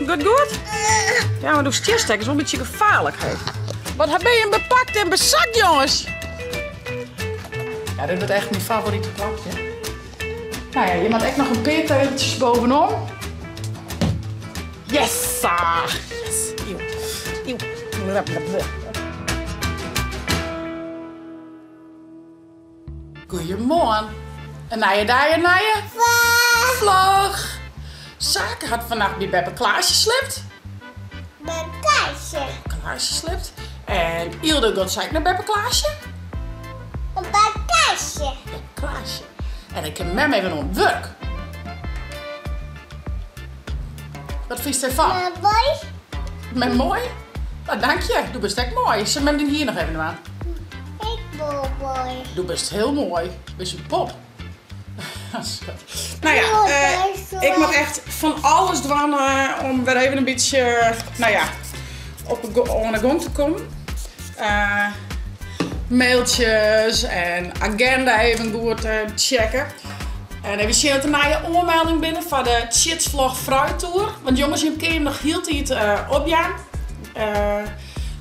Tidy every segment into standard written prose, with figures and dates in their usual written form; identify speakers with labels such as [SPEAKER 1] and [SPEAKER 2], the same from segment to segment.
[SPEAKER 1] Goed, goed? Ja, mar do stjerst ek, is wol in bytsje gefaarlik, hè. Wat ha je him bepakt en besakt, jonges? Ja, dit wurdt echt myn favorite plakje. Nou ja, je moat ek noch in pear tegeltsjes bovenom. Yes! Yes! Eeuw. Eeuw. Goeiemoarn. In nije dei, in nije vlog. Sake hat fannacht by beppe Klaasje sliept.
[SPEAKER 2] Beppe Klaasje.
[SPEAKER 1] Klaasje sliept. En Ylde got sa ek nei beppe Klaasje.
[SPEAKER 2] Beppe Klaasje.
[SPEAKER 1] Beppe Klaasje. En ik kin mem even oan it wurk. Wat fynst derfan?
[SPEAKER 2] Mem moai.
[SPEAKER 1] Mem moai? Nou, dank je. Do bist ek moai. Sil mem dyn hier noch even dwaan?
[SPEAKER 2] Ik wol moai.
[SPEAKER 1] Do bist hiel moai. Bist in pop. Nou ja, ik moat echt fan alles dwaan om wer even in bytsje, nou ja, op oan de gong te kommen. Mailtjes en agenda even goed checke. En even sjen oft der nije oanmeldingen binne foar de Tsjitsvlog Fruittour. Want jonges, jim kinne jim noch hieltyd opjaan.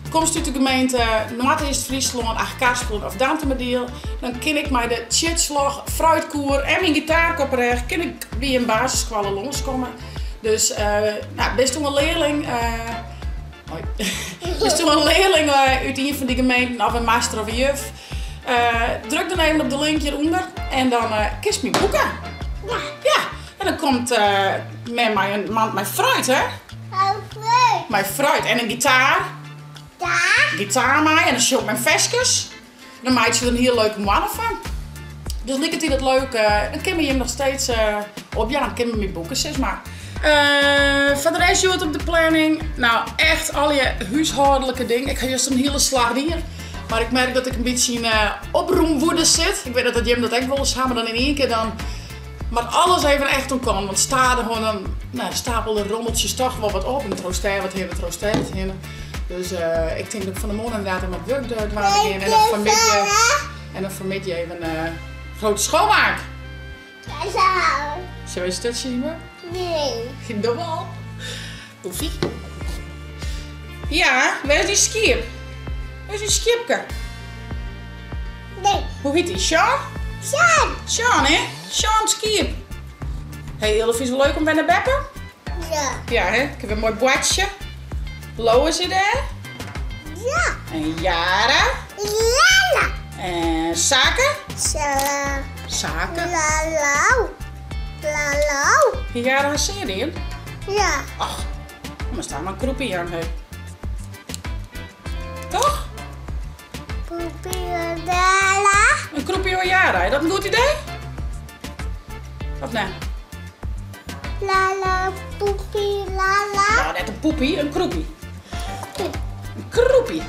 [SPEAKER 1] Komst út de gemeente Noardeast-Fryslân, Achtkarspelen of Dantumadiel, dan kin ik mei de Tsjitsvlog Fruitkoer en myn gitaarke op 'e rêch kin ik by in basisskoalle lânskomme. Dus nou, bisto in learling, hoi, bisto in learling út ien fan dy gemeenten of in master of in juf, Druk dan even op de link hjirûnder en dan kinst my boeke.
[SPEAKER 2] Ja.
[SPEAKER 1] Ja, en dan komt mem mei in mand mei fruit, hè?
[SPEAKER 2] Mei fruit.
[SPEAKER 1] Mei fruit en in gitaar.
[SPEAKER 2] Gitaar.
[SPEAKER 1] Gitaar mei en dan sjong ik mem ferskes. En dan meitsje we der in hiel leuke moanne fan. Dus liket dy dat leuk, dan kinne we jim noch steeds opjaan, kinne we my boeke sis mar. Foar de rest hjoed op de planning, nou echt allegear húshâldlike dingen. Ik ha juster in hiele slach dien, mar ik merk dat ik in bytsje yn oprûmwoede sit. Ik wit net oft jim dat ek wolris ha, mar dan yn ien kear dan moat alles even echt oan kant. Want stadichoan dan, nou, stapele de rommeltsjes toch wol wat op en troost dêr wat hinne, troost dêr wat hinne. Dus ik tink dat ik fan 'e moarn inderdaad even wat wurk dwaan gean en dan fanmiddei, en dan fanmiddei even grote schoonmaak. Sille we in sturtsje himme?
[SPEAKER 2] Nee.
[SPEAKER 1] Doe wol. Oefie. Ja, wêr is dyn skiep? Wêr is dyn skiepke?
[SPEAKER 2] Nee.
[SPEAKER 1] Hoe hyt dy? Sean?
[SPEAKER 2] Sean.
[SPEAKER 1] Sean, hè? Sean skiep. Hey, Ylde, fynst it leuk om wer nei beppe?
[SPEAKER 2] Ja.
[SPEAKER 1] Ja, hè? Ik heb een moai boartsje. Lois is dêr.
[SPEAKER 2] Ja.
[SPEAKER 1] En Yara.
[SPEAKER 2] Yara.
[SPEAKER 1] En Sake.
[SPEAKER 2] Sake.
[SPEAKER 1] Sake.
[SPEAKER 2] Lalo. Lalo.
[SPEAKER 1] Hie Yara har sear dien?
[SPEAKER 2] Ja.
[SPEAKER 1] Ach, dan moatst har mar in krûpie jaan, hè. Toch?
[SPEAKER 2] Krûpie oan Yara.
[SPEAKER 1] In krûpie oan Yara, is dat in goed idee? Of net?
[SPEAKER 2] Lala, poepie, lala.
[SPEAKER 1] Nou, net in poepie, in krûpie. In krûpie.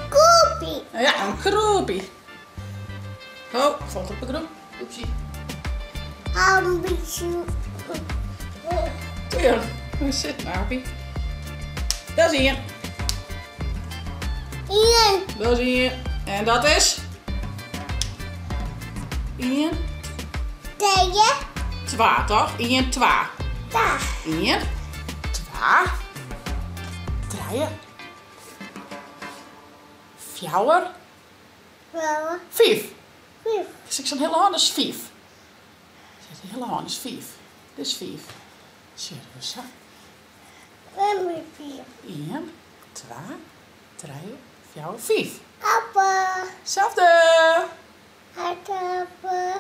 [SPEAKER 2] Krûpie.
[SPEAKER 1] Ja, in krûpie. Oh, falt op de grûn. Oepsie.
[SPEAKER 2] Hou in bytsje.
[SPEAKER 1] Ja, hoe sit Aapie? Dat is ien.
[SPEAKER 2] Ien.
[SPEAKER 1] Dat is ien. En dat is? Ien.
[SPEAKER 2] Trije.
[SPEAKER 1] Twa, toch? Ien, twa.
[SPEAKER 2] Twa.
[SPEAKER 1] Ien, twa, trije, fjouwer,
[SPEAKER 2] Fjouwer.
[SPEAKER 1] Fiif.
[SPEAKER 2] Fiif.
[SPEAKER 1] Is ek sa'n hiele hân, is fiif. De hiele hân is fiif. Dit is fiif. Sjoch, sa.
[SPEAKER 2] Fiif.
[SPEAKER 1] Ien, twa, trije, fjouwer, fiif.
[SPEAKER 2] Appa.
[SPEAKER 1] Selde.
[SPEAKER 2] Appa.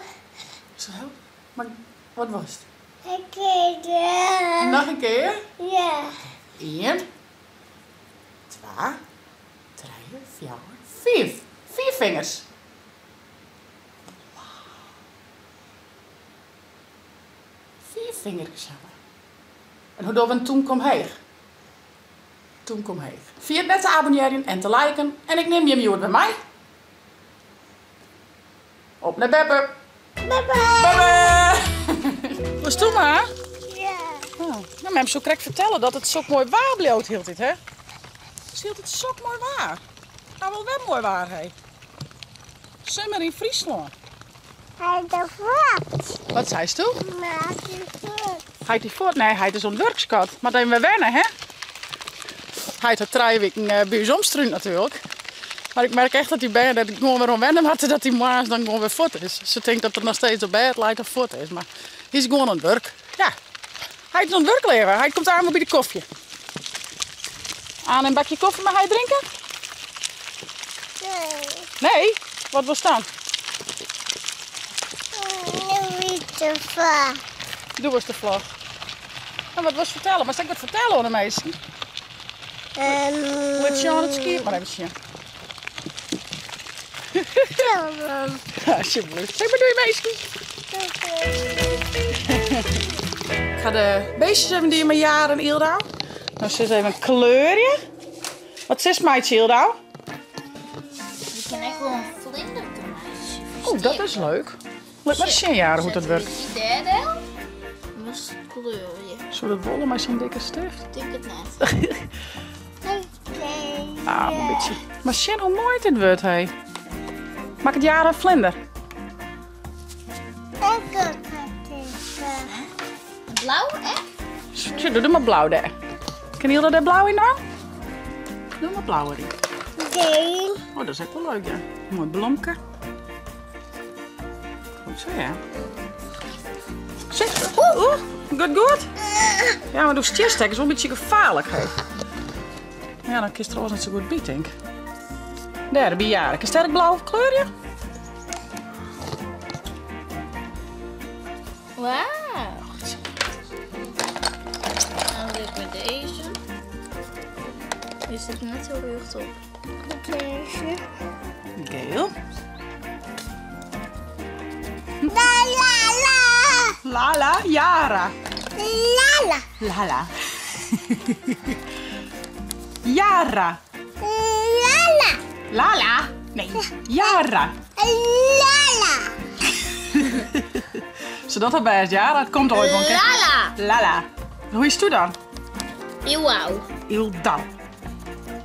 [SPEAKER 1] Zo help. Maar wat was het?
[SPEAKER 2] Een keer.
[SPEAKER 1] Noch in kear?
[SPEAKER 2] Ja.
[SPEAKER 1] Ien, twa, trije, fjouwer, fiif. Fiif fingers. Fiif fingerkes hawwe. En hoe dogge we in tûmke omheech? Tûmke omheech. Ferjit net te abonnearjen en te liken. En ik nim jim hjoed wer mei. Op nei beppe.
[SPEAKER 2] Beppe!
[SPEAKER 1] Beppe! Wolst do mar?
[SPEAKER 2] Ja.
[SPEAKER 1] Oh, nou, mem soe krekt fertelle dat it sok moai waar bliuwt hieltyd, hè? It is hieltyd sok moai waar. Ha wol wer moai waar, hè? Simmer yn Fryslân.
[SPEAKER 2] Hy de fuort.
[SPEAKER 1] Wat seisto?
[SPEAKER 2] Maak de fuort.
[SPEAKER 1] Heit dy fuort? Nee, heit is oan it wurk, skat. Moat even wer wenne, hè? Heit hat trije wiken by ús omstrúnd natuerlik. Mar ik merk echt dat dy bern der gewoan wer oan wenne moatte dat hy moarns dan gewoan wer fuort is. Se tinkt dat er noch steeds op bêd leit of fuort is, mar hy is gewoan oan it wurk. Ja, heit is oan it wurk, leave. Heit komt aanst wol by de kofje. Aan in bakje kofje mei heit drinke?
[SPEAKER 2] Nee.
[SPEAKER 1] Nee? Wat wolst dan?
[SPEAKER 2] De vlog.
[SPEAKER 1] Doe was de vlog. Nou, wat wolst fertelle? Moatst ek wat fertelle oan de minsken? Lit Sjan it skiep mar even sjen. Alsjeblieft. Zeg maar doei minsken. Ik ga de beestjes even dien mei Jaren en Ildau. Dan sis even kleurje. Wat sis meitsje Ildau?
[SPEAKER 3] Je kin ek wol in vlinderke meitsje.
[SPEAKER 1] Oh, dat is leuk. Lit mar sjen Jaren hoe't dat wurket.
[SPEAKER 3] Dêr del. Moatst kleurje.
[SPEAKER 1] Soe dat wolle mei sa'n dikke stift?
[SPEAKER 3] Tink it net.
[SPEAKER 1] Ah, in bytsje. Mar sjen hoe moai dit wurdt, hé. Makket Jaren in vlinder?
[SPEAKER 3] Blau ek?
[SPEAKER 1] Sjoch, doe mar blau dêr. Kin Hilda dêr blau yn dwaan? Doe mar blau deryn.
[SPEAKER 2] Geel.
[SPEAKER 1] Oh, dat is ek wol leuk, ja. Moai blomke. Goed zo, ja. Zeg, oeh, oeh, goed, goed. Ja, mar do stjerst ek, is wol in bytsje gefaarlik, hé. Ja, dan kinst der oars net sa goed by, tink. Dêr, by Jaren. Kinst dêr ek blau kleurje?
[SPEAKER 3] Wauw. Dan doe ik met deze. Is het net zo rjocht op.
[SPEAKER 2] Deze.
[SPEAKER 1] Geel.
[SPEAKER 2] La la la.
[SPEAKER 1] La la, Jara.
[SPEAKER 2] La la.
[SPEAKER 1] La la. Jara.
[SPEAKER 2] La la.
[SPEAKER 1] La la. Nee, Jara.
[SPEAKER 2] La la.
[SPEAKER 1] Ze dat al bêst, Jara? It komt oait wol.
[SPEAKER 3] La la.
[SPEAKER 1] La la. Hoe is het dan?
[SPEAKER 3] Iwau.
[SPEAKER 1] Ildau.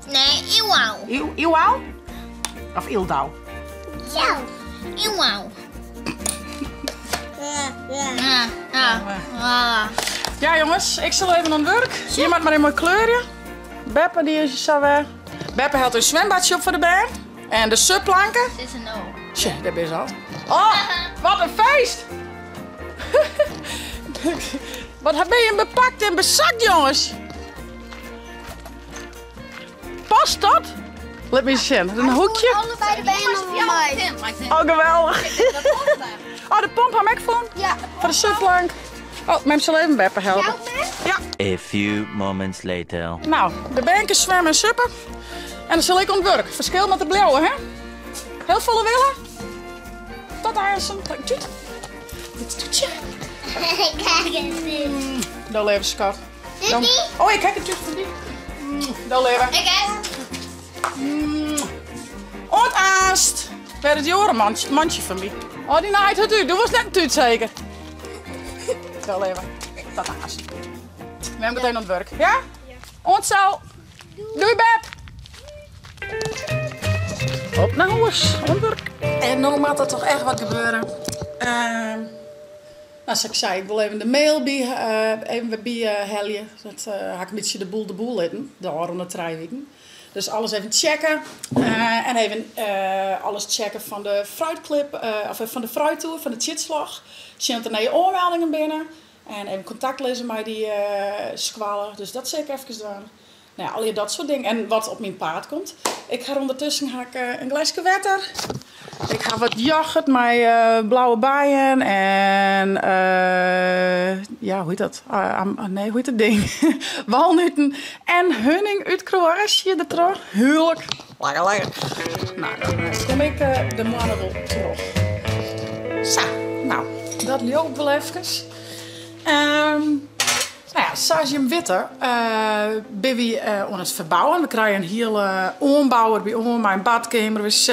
[SPEAKER 3] Nee, iwau.
[SPEAKER 1] Iwau? Of Ildau?
[SPEAKER 2] Zo.
[SPEAKER 3] Iwau.
[SPEAKER 2] Ja, ja.
[SPEAKER 3] Ah, ah, ah.
[SPEAKER 1] Ja jongens, ik sil even oan it wurk. Jim moat mar even moai kleurje. Beppe die is sa wer. Beppe hellet in swimbadsje op foar de bern. En de supplanken.
[SPEAKER 3] Dit is een o.
[SPEAKER 1] Tje, dêr binne se al. Oh, wat in feest! Wat binne jim bepakt en besakt, jongens. Past dat? Lit my sjen. In hoekje.
[SPEAKER 2] Allebei de benen mij.
[SPEAKER 1] Oh, geweldich. Oh, de pomp ha ik ek fûn.
[SPEAKER 2] Ja.
[SPEAKER 1] Foar de supplank. Oh, mem sil even Beppe helpe. Ja.
[SPEAKER 4] A few moments later.
[SPEAKER 1] Nou, de bern kinne swimme en suppe. En dan sil ik oan it wurk. Ferskil moat der bliuwe, hè? Hiel folle wille. Tot aansen. Tút. Dit toetsje.
[SPEAKER 2] Kijk eens dit.
[SPEAKER 1] Do leave, skat.
[SPEAKER 2] Dit die?
[SPEAKER 1] Oh, ik ha in tút foar dy. Do leave.
[SPEAKER 3] Ik heb.
[SPEAKER 1] Oant aanst. Wêr is dy oare mantsje fan my? Oh, dy naait hurd út. Do wolst net in tút seker? Do leave. Tot aanst. Mem giet even oan it wurk. Ja? Oant sa. Doei Beb. Op nei hûs, oan it wurk. En no moat der toch echt wat gebeure. No, sa't ik sei, ik wol even de mail by, even wer by helje. Dat ha ik in bytsje de boel de boel litten, de ôfrûne trije wiken. Dus alles even checke en even alles checke fan de fruitklip, of fan de fruittoer, fan de tsjitslach. Sjen oft der nije oanmeldingen binne en even kontakt lizze mei dy skoalle. Dus dat sil ik efkes dwaan. No ja, allegear dat soart dingen. En wat op myn paad komt. Ik ha ûndertusken ha ik in gleske wetter. Ik ha wat yochert mei blauwe beien en ja, hoe hjit dat? Nee, hoe hjit dat ding? Walnuten en huning út Kroatië dertroch. Hearlik. Lekker, lekker. No, dan kom ik de moanne wol troch. Sa, no, dat leau ik wol efkes. No ja, sa as jim witte binne wy oan it ferbouwen. We krije in hiele oanbou derby oan mei in badkeamer, wc,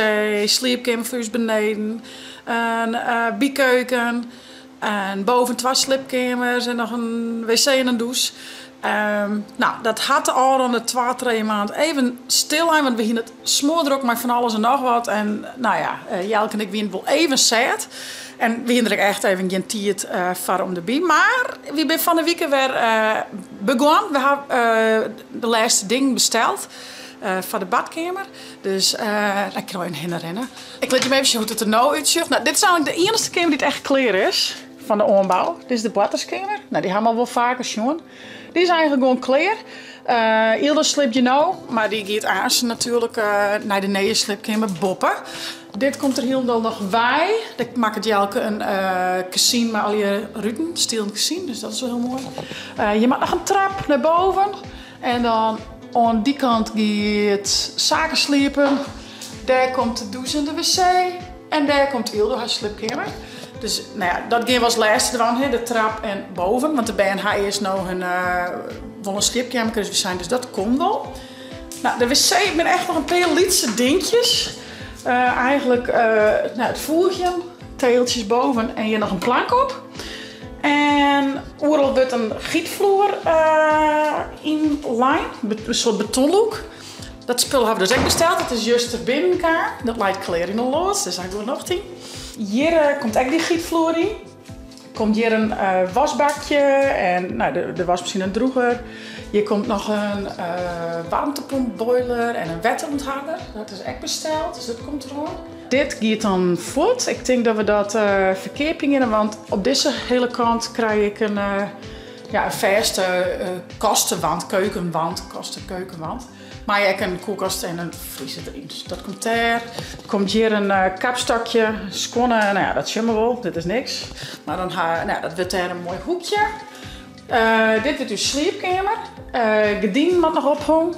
[SPEAKER 1] sliepkeamer foar ús beneden, in bykeuken. En boven twa sliepkeamers en noch in wc en in dûs. No, dat hat de ôfrûne twa, trije maand even stillein, want we hiene it smoardrok mei fan alles en noch wat. En no ja, Jelke en ik wiene wol even sêd. En we hiene der ek echt even gjin tiid foar om derby. Mar wy binne fan 'e wike wer begûn. We ha de lêste dingen besteld foar de badkeamer. Dus dêr kinne we even hinne rinne. Ik lit jim even sjen hoe't it der no útsjocht. No, dit is eigentlik de iennichste keamer dy't echt klear is fan de oanbou. Dit is de boarterskeamer. No, dy ha we al wol faker sjoen. Dy is eigentlik gewoan klear. Ylda sliept hjir no, mar dy giet aansten natuerlik nei de nije sliepkeamer boppe. Dit komt der hielendal noch wei. Dêr makket Jelke in kezyn mei allegear ruten, stielen kezyn, dus dat is wol hiel moai. Hjir moat noch in trep nei boven. En dan oan dy kant giet Sake sliepen. Dêr komt de dûs en de wc. En dêr komt Ylda har sliepkeamer. Dus no ja, dat gean we as lêste dwaan, hè, de trap en boven. Want de bern ha earst no hun wol in sliepkeamerke, dus we seinen dus dat komt wol. No, de wc binne echt noch in pear lytse dinkjes. Eigentlik no, it foegjen, tegeltsjes boven en hjir noch in plank op. En oeral wurdt in gytfloer yn lein, in soart betonlûk. Dat spul hawwe we dus ek besteld. Dat is juster binnenkaam. Dat leit klear yn de loads, dus dêr ha ik wol nocht yn. Hjir komt ek dy gytfloer yn. Komt hjir in wasbakje en no, de wasmasine en drûger. Hjir komt noch in waarmtepompboiler en in wetterûntharder. Dat is ek besteld, dus dat komt deroan. Dit giet dan fuort. Ik tink dat we dat ferkeapjen geane, want op dizze hiele kant krij ik in, ja, in fêste kastewand, keukenwand, kaste-keukenwand. Mei ek in koelkast en in friezer deryn. Dus dat komt dêr. Komt hjir in kapstokje, skuonne, no ja, dat sjogge we wol. Dit is niks. Mar dan ha, no ja, dat wurdt dêr in moai hoekje. Dit wurdt ús sliepkeamer. Gerdinen moat noch ophong.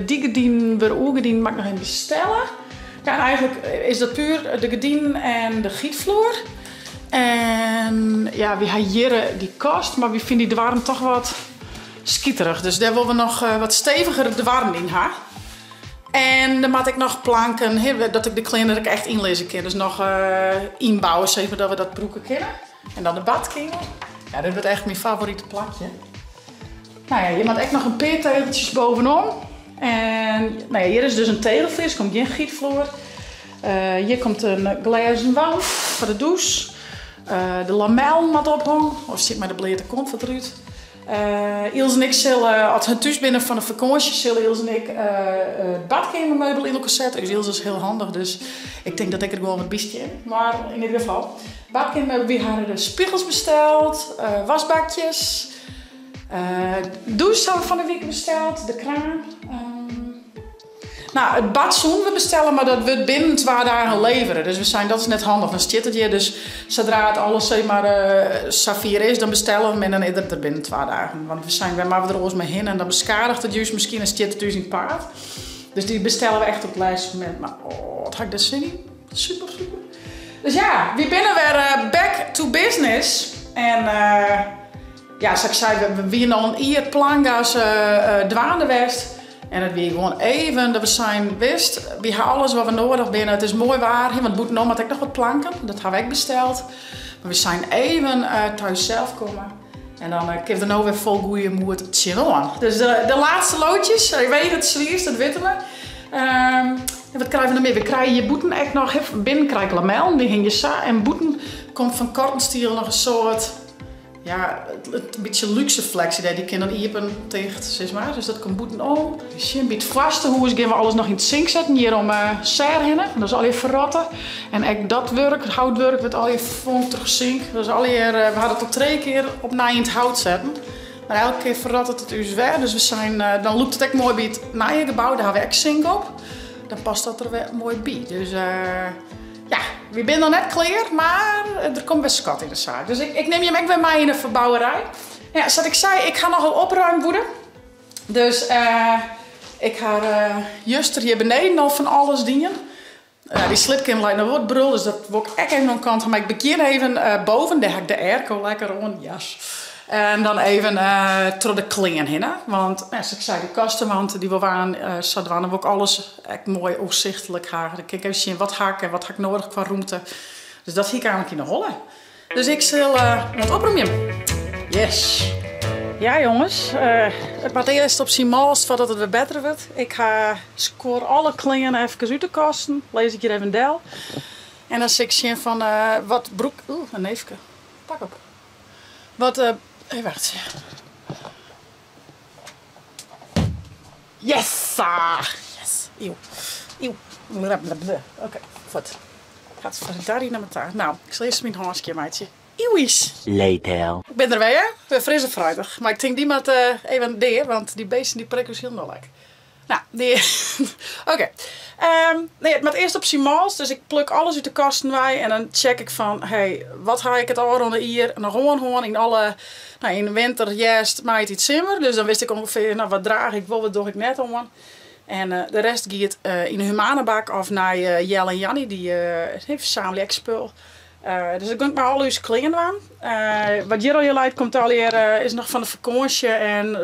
[SPEAKER 1] Dy gerdinen wurde oergerdinen, moat ik noch even bestelle. Ja, en eigentlik is dat puer de gerdinen en de gytfloer. En ja, wy ha hjir dy kast, mar wy fine dy doarren toch wat skiterich. Dus dêr wolle we noch wat stevigere doarren yn ha. En der moat ek noch planken, hè, dat ik de klean der ek echt yn lizze kin. Dus noch ynbouwe, sis mar, dat we dat brûke kinne. En dan de badkeamer. Ja, dit wurdt echt myn favorite plakje. No ja, hjir moat ek noch in pear tegeltsjes bovenom. En no ja, hjir is dus in tegelflies, komt gjin gytfloer. Hjir komt in glêzen wand foar de dûs. De lamellen moat ophong, oars sit mei de bleate kont wat derút. Iels en ik sille, as hun thús binne fan de fakânsje, sille Iels en ik it badkeamermeubel yn elkoar sette. Us Iels is hiel handich, dus ik tink dat ik der gewoan wat by stean. Mar yn ieder gefal, badkeamermeubel, wy hawwe de spegels besteld, wasbakjes, dûs hawwe we fan 'e wike besteld, de kraan. No, it bad soene we bestelle, mar dat wurdt binnen twa dagen levere. Dus we seinen, dat is net handich, dan stiet it hjir. Dus sadree't alles sis mar safier is, dan bestelle we 'm en dan is er der binnen twa dagen. Want we seinen, wêr moatte we der oars mei hinne en dan beskadiget it júst miskien en stiet it ús yn it paad. Dus dy bestelle we echt op it lêste momint. Mar oh, wat ha ik dêr sin yn. Super, super. Dus ja, wy binne wer back to business. En ja, sa't ik sei, we wiene al in jier plangas dwaande west. En it wie gewoan even dat we seinen, witst, wy ha alles wat we noadich binne. It is moai waar, want bûtenom moat ek noch wat planken. Dat ha we ek besteld. Mar we seinen even ta ússels komme. En dan kinne we der no wer fol goede moed tsjinoan. Dus de laatste loodjes, sy wege it swierst, dat witte we. En wat krije we noch mear? We krije hjir bûten ek noch, binnen krij ik lamellen, dy hingje sa. En bûten komt fan Cortenstiel noch in soart Ja, it bytsje lúkse fleksidee, dy kin dan iepen, ticht, sis mar. Dus dat komt bûtenom. Sjen, by it foarste hûs gean we alles noch yn it sink setten, hjir om 'e sêr hinne. Dat is allegear ferrotte. En ek dat wurk, it houtwurk, wurdt allegear ferfongen troch sink. Dat is allegear, we ha dat al trije kear opnij yn it hout setten. Mar elke kear ferrottet it ús wer. Dus we seinen, dan lûkt it ek moai by it nije gebou, dêr ha we ek sink op. Dan past dat der wer moai by. Dus Ja, wy binne noch net klear, mar der komt wer skot yn de saak. Dus ik nim jim ek wer mei yn de ferbouwerij. Ja, sa't ik sei, ik ha nochal opruimwoede. Dus ik ha juster hjir beneden al fan alles dien. Dy sliepkeamer leit noch wol wat brul, dus dat wol ik ek even oan kant ha. Mar ik begjin even boven, dêr ha ik de airco lekker oan, jas. En dan even troch de klean hinne, want sa't ik sei, dy kastenwand dy wol waan, sadwaande wol ik alles ek moai oersichtlik ha. Dan kin ik even sjen wat ha ik en wat ha ik noadich kwa rûmte. Dus dat hie ik eigentlik yn 'e holle. Dus ik sil wat opromjen. Yes! Ja jonges, it moat earst op syn mâlst foardat it wer better wurdt. Ik ha skuor alle klean efkes út de kasten, lis ik hjir even del. En dan sil ik sjen fan wat brûk. Oeh, in neefke. Pak op. Wat, even wachtsje. Yes! Yes! Eeuw. Eeuw. Oké, fuort. Gadverdarrie nei my ta. No, ik sil earst myn hân skjinmeitsje. Ieuwies!
[SPEAKER 4] Later.
[SPEAKER 1] Ik bin der wer, wer fris en fruitich. Mar ik tink dy moat even dea, want dy beesten dy prikke ús hielendal lek. No, dy. Oké. Nee, it moat earst op syn mâlst, dus ik pluk alles út de kasten wei en dan check ik fan, hey, wat ha ik it ôfrûne jier noch oan hân yn alle, no, yn de winter, hjerst, maitiid, simmer. Dus dan wist ik ûngefear, no, wat draach ik wol, wat doch ik net oan. En de rest giet yn de humanebak of nei Jelle en Jannie, dy fersamelje ek spul. Dus dan gean ik mei al ús klean dwaan. Wat hjir allegear leit komt allegear, is noch fan de fakânsje en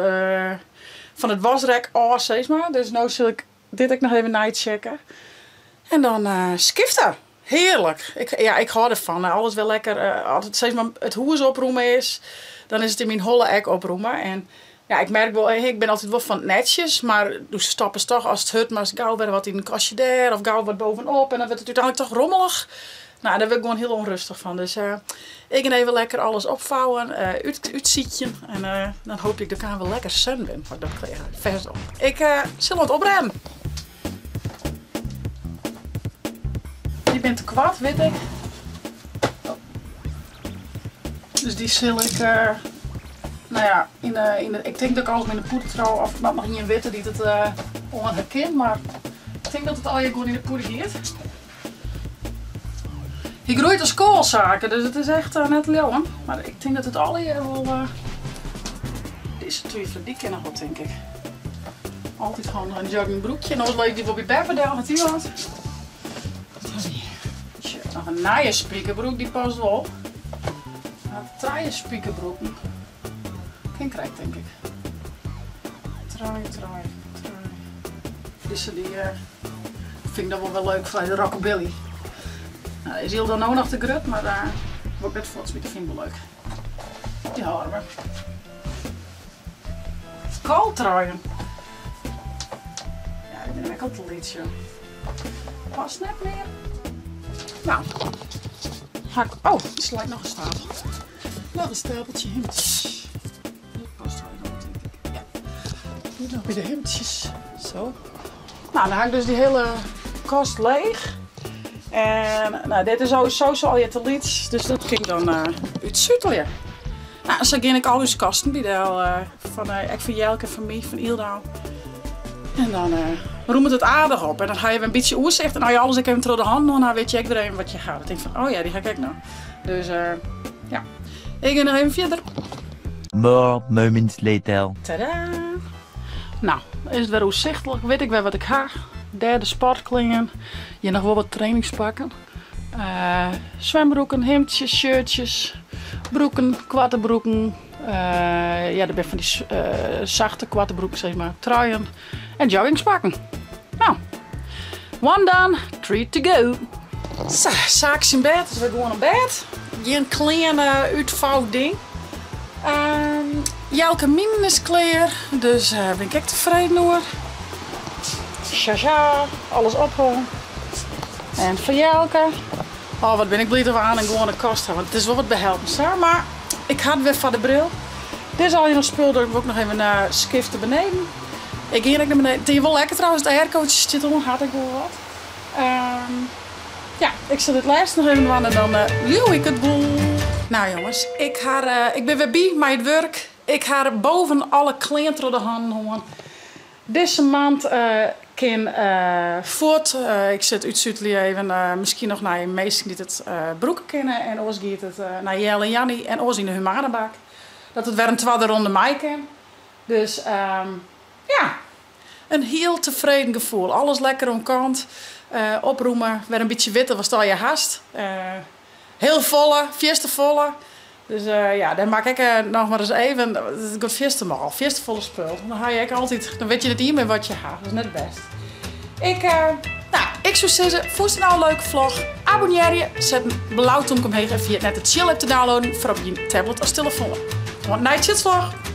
[SPEAKER 1] fan it wasrek ôf sis mar. Dus no sil ik dit ek noch even neitsjekke. En dan skifte. Hearlik. Ik, ja, ik hâld derfan. Alles wer lekker, as it sis mar it hûs oprûme is, dan is it yn myn holle ek oprûme. En ja, ik merk wol, ik bin altyd wol fan it netsjes, mar do stoppest toch ast it hurd moatst gau wer wat yn in kastje dêr of gau wat bovenop en dan wurdt it úteinlik toch rommelich. No, dêr wurd ik gewoan hiel ûnrêstich fan. Dus ik gean even lekker alles opfouwen, útsykjen en dan hoopje ik dat ik aanst wer lekker sun bin foar ik dat klear ha. Fêst op. Ik sil oan it oprêden. Dy binne te koart, wit ik. Dus dy sil ik, no ja, yn de, ik tink dat ik alles yn de pûde of moat noch ien witte dy't it oan ha kin, mar ik tink dat it allegear gewoan yn de pûde giet. Hy groeit as koalsaken, dus it is echt net te leauwen. Mar ik tink dat it allegear wol, dizze twifeler, dy kin noch wol tink ik. Altyd handich, in joggingbroekje en oars lis ik dy wol by beppe del, hat dy wat. Wat ha we hjir? Sjoch, noch in nije spikerbroek, dy past wol. Hat trije spikerbroeken. Kin krekt tink ik. Trije, trije, trije. Dizze dy fyn ik dan wol wer leuk foar de rockabilly. No, is hielendal no noch te grut, mar wol ik net fuortsmite, fyn ik wol leuk. Dy hâlde we. Koaltruien. Ja, dy binne ek al te lyts, joh. Past net mear. No, ha ik, oh, der leit noch in stapel. Noch in stapeltsje himdsjes. Dit past wel nog, denk ik. Ja. Dit noch by de himdsjes. Zo. No, dan ha ik dus dy hiele kast leech. En no, dit is sowieso allegear te lyts, dus dat kin ik dan útsutelje. No, sa gean ik al ús kasten by del, fan, ek fan Jelke, fan my, fan Yldaal. En dan roemet it aardich op. En dan ha je wer in bytsje oersicht en as je alles ek even troch de hannen hân ha, witte je ek wer even wat je ha. Dan tink je fan, oh ja, dy ha ik ek noch. Dus ja, ik gean noch even fierder.
[SPEAKER 4] More moments later.
[SPEAKER 1] Tadaa! No, is it wer oersichtlik, wit ik wer wat ik ha. Dêr de sportklean, hjir noch wol wat trainingspakken. Swembroeken, himdsjes, shirtsjes, broeken, koarte broeken. Ja, der binne fan dy sachte koarte broeken sis mar, truien en joggingspakken. No, one done, three to go. Sa, Saak syn bêd is wer gewoan op bêd. Gjin klean útfou ding. Jelke minen is klear, dus dêr bin ik ek tefreden oer. Sjaja, alles ophongen. En foar Jelke. Oh, wat bin ik bliid dat we aanst in gewoane kast ha, want it is wol wat behelpen sa. Mar ik ha it wer foar de bril. Dit is allegear noch spul, dat wol ik noch even skifte beneden. Ik gean ek nei beneden. It is wol lekker trouwens, it aircootje stiet oan, hat ek wol wat. Ja, ik sil dit lêste noch even dwaan en dan leau ik it wol. Nou jonges, ik ha, ik bin wer by mei it wurk. Ik ha boven alle klean troch de hannen hân. Dizze mand kin fuort. Ik sil it útsutelje even, miskien noch nei minsken dy't it brûke kinne. En oars giet it nei Jelle en Jannie en oars yn de humanebak. Dat it wer in twadde ronde mei kin. Dus ja, in hiel tefreden gefoel. Alles lekker oan kant, oprûme, wer in bytsje witte watst allegear hast. Hiel folle, fierste folle. Dus ja, dêr makke ik noch mar ris even, it giet fierste mâl, fierste folle spul. Dan ha je ek altyd, dan witte je net ien mear wat je ha. Dat is net bêst. Ik. Nou, ik soe sizze, fûnst it no in leuke vlog? Abonnearje, set in blau tomke omheech en ferjit net de Tsjil app te downloaden foar op dyn tablet as telefoan. Oant nei Tsjils vlog!